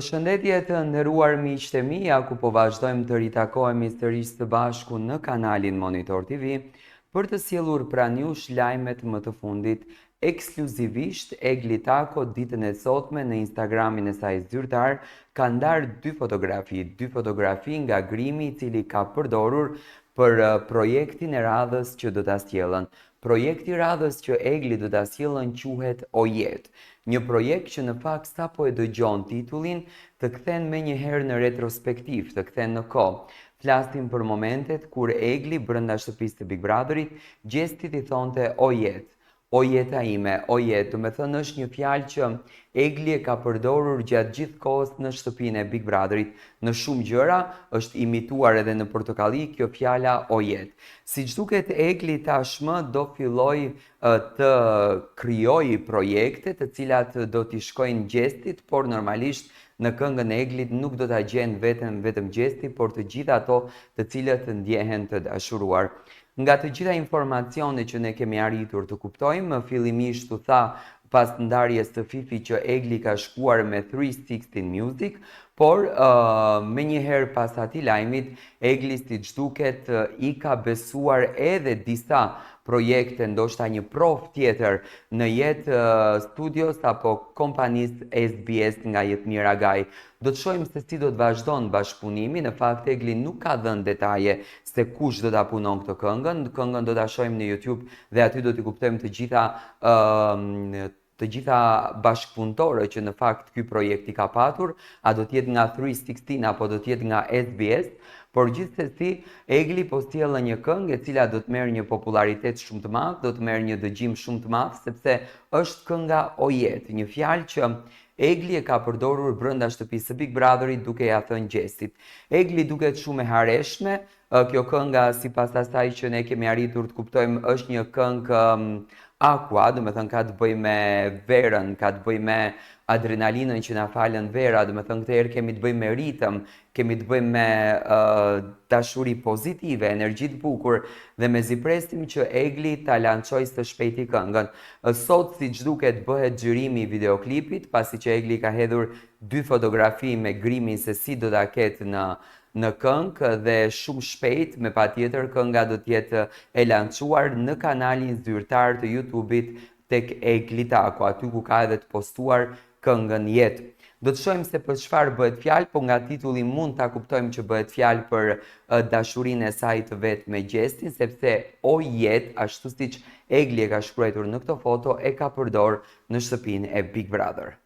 Përshëndetje të nderuar miqtë e mi, ja ku po vazhdojmë të ritakohemi sërish së bashku në kanalin Monitor TV për të sjellur pranë jush lajmet më të fundit. Ekskluzivisht Egli Tako ditën e sotme në Instagramin e saj zyrtar ka ndarë dy fotografi, dy fotografi nga grimi i cili ka përdorur për projektin e radhës që do ta sjellën. Projekti i radhës që Egli do ta sjellën quhet O jetë. Një projekt që në fakt sapo e dëgjon titullin, të kthen menjëherë në retrospektivë, të kthen në kohë. Flasim për momentet kur Egli brenda shtëpisë së Big Brotherit, Gjestit i thonte O jetë. O jeta ime, o jetë, domethënë është një fjalë që Egli e ka përdorur gjatë gjithë kohës në shtëpinë e Big Brotherit, në shumë gjëra, është imituar edhe në Portokalli kjo fjala o jetë. Siç duket Egli tashmë do fillojë të krijojë projekte të cilat do t'i shkojnë Gjestit, por normalisht në këngën e Eglit nuk do ta gjenë veten vetëm Gjesti, por të gjithë ato të cilët ndjehen të dashuruar. Nga të gjitha informacionet që ne kemi arritur të kuptojmë, fillimisht u tha pas ndarjes së Fifi që Egli ka shkuar me 316 Music, por menjëherë pas atij lajmit, Egli siç duket i ka besuar edhe disa projekte, ndoshta një provë tjetër në jetë studios apo kompanisë SBS nga Jetmir Agaj. Do të shohim se si do të vazhdon bashkëpunimi, në fakt Egli nuk ka dhënë detaje se kush do ta punon këtë këngën, këngën do ta shohim në YouTube dhe aty do t'i kuptojmë të gjitha të gjitha bashkëpunëtorët që në fakt ky projekt i ka patur, a do të jetë nga 316 apo do të jetë nga SBS, por gjithsesi Egli po sjellë një këngë e cila do të merr një popullaritet shumë të madh, do të merr një dëgjim shumë të madh sepse është kënga O jetë, një fjalë që Egli e ka përdorur brenda shtëpisë së Big Brotherit duke ia thënë Gjestit. Egli duket shumë e hareshme, kjo kënga sipas asaj që ne kemi arritur të kuptojmë është një këngë aqua, domethënë ka të bëjë me verën, ka të bëjë me adrenalinën që na falën vera, domethënë këtë herë kemi të bëjmë me ritëm, Kemi të bëjmë me dashuri pozitive, energji të bukur dhe mezi presim që Egli ta lançojë së shpejti këngën. Sot siç duket bëhet xhirimi i videoklipit, pasi që Egli ka hedhur dy fotografi me grimin se si do ta ketë në në këngë dhe shumë shpejt me patjetër kënga do të jetë e lançuar në kanalin zyrtar të YouTube-it tek Egli Tako, aty ku ka edhe të postuar këngën Jetë. Do të shohim se për çfarë bëhet fjalë, po nga titulli mund ta kuptojmë që bëhet fjalë për dashurinë e saj të vet me Gjestin, sepse o jetë, ashtu siç Egli e ka shkruajtur në këto foto, e ka përdor në shtëpinë e Big Brother.